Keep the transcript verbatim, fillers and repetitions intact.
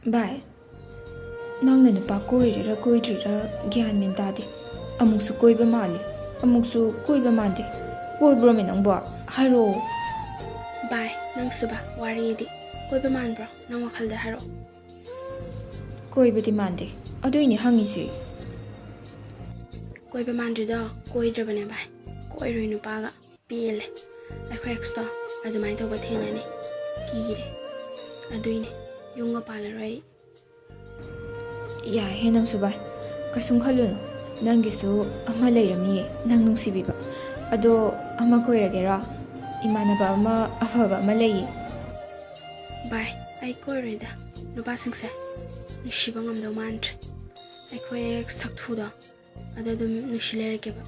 ꯚꯥꯏ, ꯅꯪꯅ ꯅꯨꯄꯥ ꯀꯣꯏꯔꯤꯔꯥ ꯀꯣꯏꯗ꯭ꯔꯤꯔꯥ ꯒ꯭ꯌꯥꯟ ꯃꯦꯟ ꯇꯥꯗꯦ꯫ ꯑꯃꯨꯛꯁꯨ ꯀꯣꯏꯕ ꯃꯥꯜꯂꯤ, ꯑꯃꯨꯛꯁꯨ ꯀꯣꯏꯕ ꯃꯥꯟꯗꯦ꯫ ꯀꯣꯏꯕ꯭ꯔꯣꯃꯦ ꯅꯪꯕꯣ? ꯍꯥꯏꯔꯛꯑꯣ꯫ ꯚꯥꯏ, ꯅꯪꯁꯨꯕ ꯋꯥꯔꯤꯗꯤ꯫ ꯀꯣꯏꯕ ꯃꯥꯟꯕ꯭ꯔꯣ? ꯅꯪ ꯋꯥꯈꯜꯗ ꯍꯥꯏꯔꯛꯑꯣ꯫ ꯀꯣꯏꯕꯗꯤ ꯃꯥꯟꯗꯦ, ꯑꯗꯨꯏꯅꯦ ꯍꯪꯉꯤꯁꯦ꯫ ꯀꯣꯏꯕ ꯃꯥꯟꯗ꯭ꯔꯤꯗꯣ ꯀꯣꯏꯗ꯭ꯔꯕꯅꯦ ꯚꯥꯏ꯫ ꯀꯣꯏꯔꯣꯏ ꯅꯨꯄꯥꯒ꯫ ꯄꯦꯜꯂꯦ꯫ ꯑꯩꯈꯣꯏ ꯑꯦꯛꯁꯇꯣ ꯑꯗꯨꯃꯥꯏꯅ ꯇꯧꯕ ꯊꯦꯡꯅꯅꯤ꯫ ꯀꯤꯔꯦ꯫ ꯑꯗꯨꯏꯅꯦ ꯌꯨꯝꯒ ꯄꯥꯜꯂꯔꯣꯏ ꯑꯩ꯫ ꯌꯥꯏꯍꯦ ꯅꯪꯁꯨ ꯚꯥꯏ, ꯀꯩꯁꯨꯝ ꯈꯜꯂꯨꯅꯨ꯫ ꯅꯪꯒꯤꯁꯨ ꯑꯃ ꯂꯩꯔꯝꯅꯤꯌꯦ ꯅꯪ ꯅꯨꯡꯁꯤꯕꯤꯕ꯫ ꯑꯗꯣ ꯑꯃ ꯀꯣꯏꯔꯒꯦꯔꯣ? ꯏꯃꯥꯟꯅꯕ ꯑꯃ ꯑꯐꯕ ꯑꯃ ꯂꯩꯌꯦ꯫ ꯚꯥꯏ, ꯑꯩ ꯀꯣꯏꯔꯣꯏꯗ꯫ ꯅꯨꯄꯥꯁꯤꯡꯁꯦ ꯅꯨꯡꯁꯤꯕ ꯉꯝꯗꯧ ꯃꯥꯟꯗ꯭ꯔꯦ꯫ ꯑꯩꯈꯣꯏ ꯑꯦꯛꯁ ꯁꯛꯊꯨꯗꯣ ꯑꯗ ꯑꯗꯨꯝ ꯅꯨꯡꯁꯤ ꯂꯩꯔꯒꯦꯕ꯫